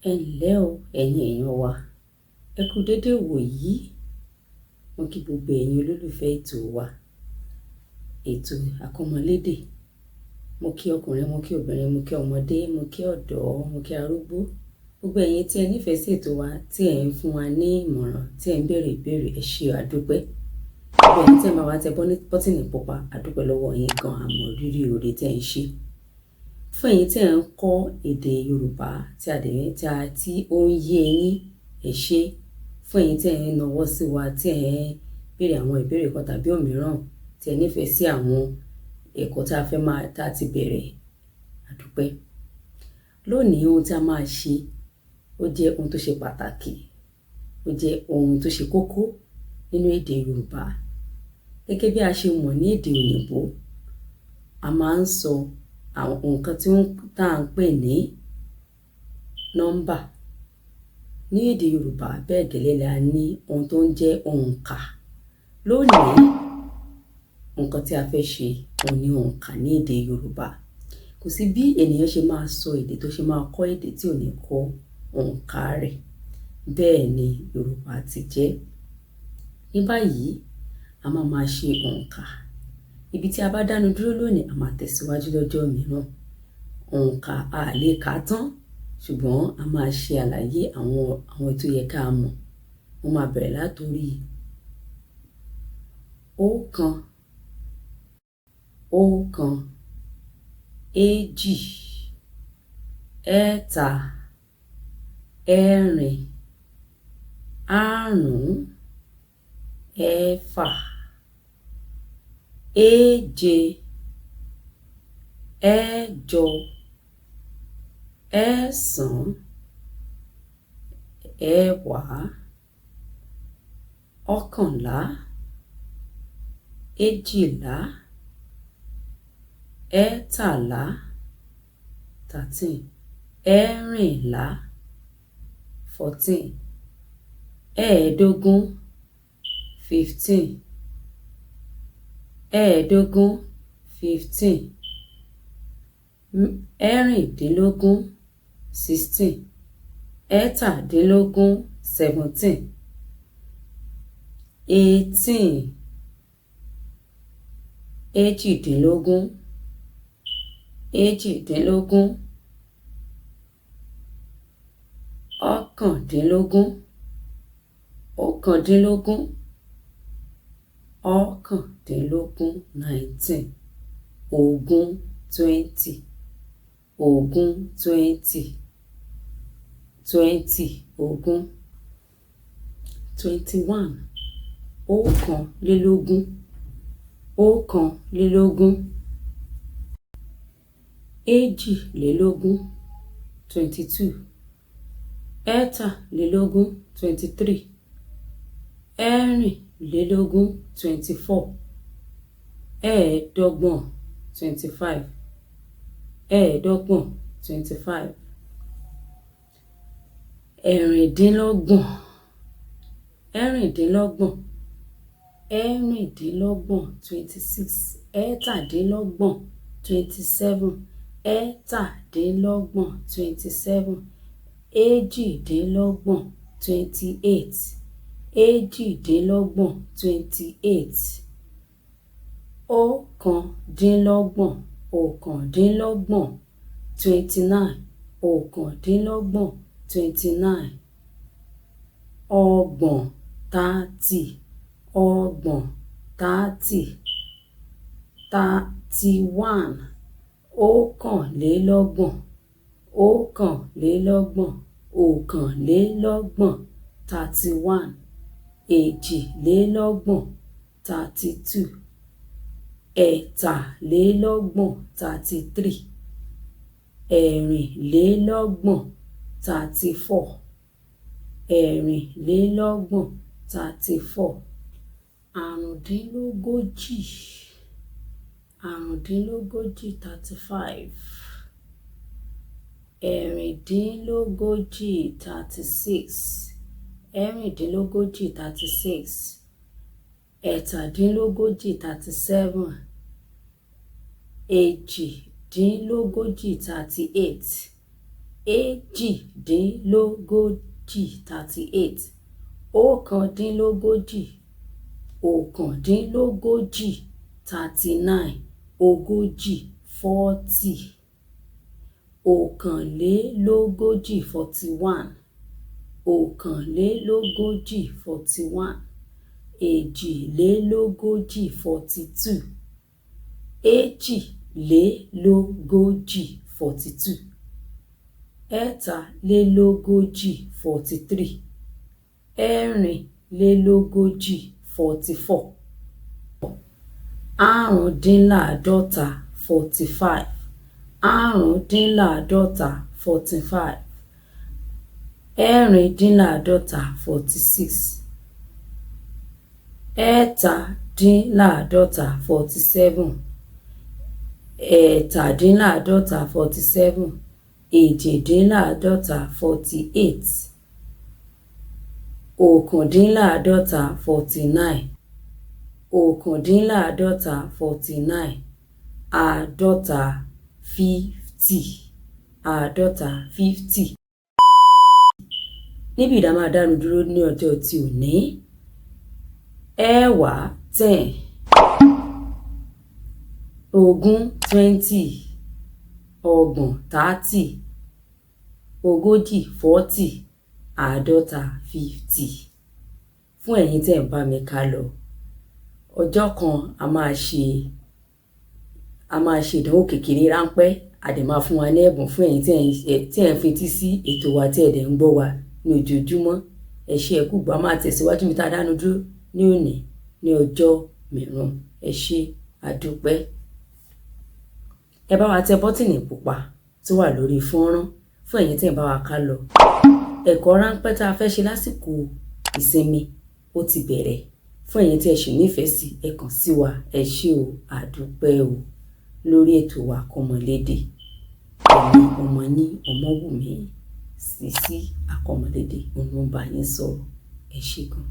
Ẹ ǹlẹ́ o, ẹ̀yin èèyàn wa. Ẹ kú dédé ìwòyí. Mo kí gbogbo ẹ̀yin olólùfẹ́ ètò wa, ètò àkọ́mọlédè. Mo kí ọkùnrin, mo kí obìnrin, mo kí ọmọdé, mo kí ọ̀dọ́, mo kí arúgbó. Gbogbo ẹ̀yin tí ẹ nífẹ̀ẹ́ sí ètò wa, tí ẹ̀ ń fún wa ní ìmọ̀ràn, tí ẹ̀ ń béèrè ìbéèrè, ẹ ṣé, a dúpẹ́. Gbogbo ẹ̀yin tí ẹ máa wá tẹ bọ́tìnì pupa, a dúpẹ́ lọ́wọ́ yín gan, a mọ rírì oore tí ẹ̀ ń ṣe. Fún ẹ̀yin tí ẹ̀ ń kọ́ èdè Yorùbá tí a dẹ̀ tí a tí ó ń yé yín, ẹ ṣé. Fún ẹ̀yin tí ẹ̀ ń nawọ́ sí wa, tí ẹ̀ ń béèrè àwọn ìbéèrè kan tàbí òmíràn, tí ẹ nífẹ̀ẹ́ sí àwọn ẹ̀kọ́ tí a fẹ́ máa tí a ti bẹ̀rẹ̀, a dúpẹ́. Lónìí, ohun tí a máa ṣe, ó jẹ́ ohun tó ṣe pàtàkì, ó jẹ́ ohun tó ṣe kókó nínú èdè Yorùbá. Gẹ́gẹ́ bí a ṣe mọ̀ ní èdè òyìnbó, a máa ń sọ àwọn nǹkan tí tá à ń pè ní nọ́mbà. Ní èdè Yorùbá, bẹ́ẹ̀ gẹ́lẹ́ la ní ohun tó ń jẹ́ òǹkà. Lónìí, nǹkan tí a fẹ́ ṣe, òun ni òǹkà ní èdè Yorùbá. Kò sí bí ènìyàn ṣe máa sọ èdè tó ṣe máa kọ́ èdè tí ò ní kọ́ òǹkà rẹ̀. Bẹ́ẹ̀ ni Yorùbá ti jẹ́. Ní báyìí, a máa máa ṣe òǹkà. Ibi tí a bá dánu dúró lónìí, a máa tẹ̀síwájú lọ́jọ́ mìíràn. Òǹkà a lè kà tán, ṣùgbọ́n a máa ṣe àlàyé àwọn tó yẹ ká mọ̀. Mo máa bẹ̀rẹ̀ látorí ọ̀kan, ọ̀kan, èjì, ẹ̀ta, ẹ̀rin, àrún, ẹ̀fà, èje, ẹ̀jọ, ẹ̀sán, ẹ̀wá, ọ̀kànlá, èjìlá, ẹ̀tàlá, 13, ẹ̀rìnlá, 14, ẹ̀ẹ́dógún, 15, ẹ̀ẹ́dógún, 15, ẹ̀rìndínlógún, 16, ẹ̀tàdínlógún, 17, 18, èjìdínlógún, èjìdínlógún, ọ̀kàndínlógún, ọ̀kàndínlógún, ọ̀kàndínlógún, 19, ogún, 20, ogún, 20, 20, ogún, 21, ọ̀kànlélógún, ọ̀kànlélógún, èjìlélógún, 22, ẹ̀tàlélógún, 23, ẹ̀rìnlélógún, 24, ẹ̀ẹ́dọ́gbọ̀n, 25, ẹ̀ẹ́dọ́gbọ̀n, 25, ẹ̀rìndínlọ́gbọ̀n, ẹ̀rìndínlọ́gbọ̀n, ẹ̀rìndínlọ́gbọ̀n, 26, ẹ̀tàdínlọ́gbọ̀n, 27, ẹ̀tàdínlọ́gbọ̀n, 27, èjìdínlọ́gbọ̀n, 28, èjìdínlọ́gbọ̀n, 28, ọ̀kàndínlọ́gbọ̀n, ọ̀kàndínlọ́gbọ̀n, 29, ọ̀kàndínlọ́gbọ̀n, 29, ọgbọ̀n, 30, ọgbọ̀n, 30, 31, ọ̀kànlélọ́gbọ̀n, ọ̀kànlélọ́gbọ̀n, ọ̀kànlélọ́gbọ̀n, 31, èjìlélọ́gbọ̀n, 32, ẹ̀tàlélọ́gbọ̀n, 33, ẹ̀rìnlélọ́gbọ̀n, 34, ẹ̀rìnlélọ́gbọ̀n, 34, àrúndínlógójì, àrúndínlógójì, 35, ẹ̀rìndínlógójì, 36, ẹ̀rìndínlógójì, 36, ẹ̀tàdínlógójì, 37, èjìdínlógójì, 38, 38, 38, 39, 39, 39, 40, 40, 41, 41, 41, 41, 42, 42, 42, 42, 43, 43, 44, 44, 35, 45, 35, 45, 46, 46, 47, 47, 47, 48, 48, 49, 49, 49, 49, 50, 50, 50. Níbi ìdá máa dánu dúró ní ọjọ́ tí òní. 10, 10, 20, 20, 30, 30, 40, 40, 50, 50. Fún ẹ̀yin tẹ́ ń bá mi ká lọ, ọjọ́ kan a máa ṣe ìdánwò kékeré ráńpẹ́, a dẹ̀ máa fún wa ní ẹ̀bùn fún ẹ̀yin tí ẹ̀ ń fetí sí ètò wa, tí ẹ̀ dẹ̀ ń gbọ́ wa ní ojoojúmọ́. Ẹ ṣé, ẹ kú gbọ́. A máa tẹ̀síwájú mi tá a dánu dúró ní òní ní ọjọ́ mìíràn. Ẹ ṣé, a dúpẹ́. Ẹ bá wa tẹ bọ́tìnì pupa tó wà lórí fọ́nrán fún ẹ̀yin tí ẹ̀ ń bá wa ká lọ. Ẹ̀kọ́ ráńpẹ́ tá a fẹ́ ṣe lásìkò ìsinmi, ó ti bẹ̀rẹ̀. Fún ẹ̀yin tí ẹ sì nífẹ̀ẹ́ sí, ẹ kàn sí wa. Ẹ ṣé o, a dúpẹ́ o. Lórí ètò wa Àkọ́mọlédè, èmi ọmọ yín, Ọmọwùmí Sisi Àkọ́mọlédè, òun ló ń bá yín sọ̀rọ̀. Ẹ ṣé gan.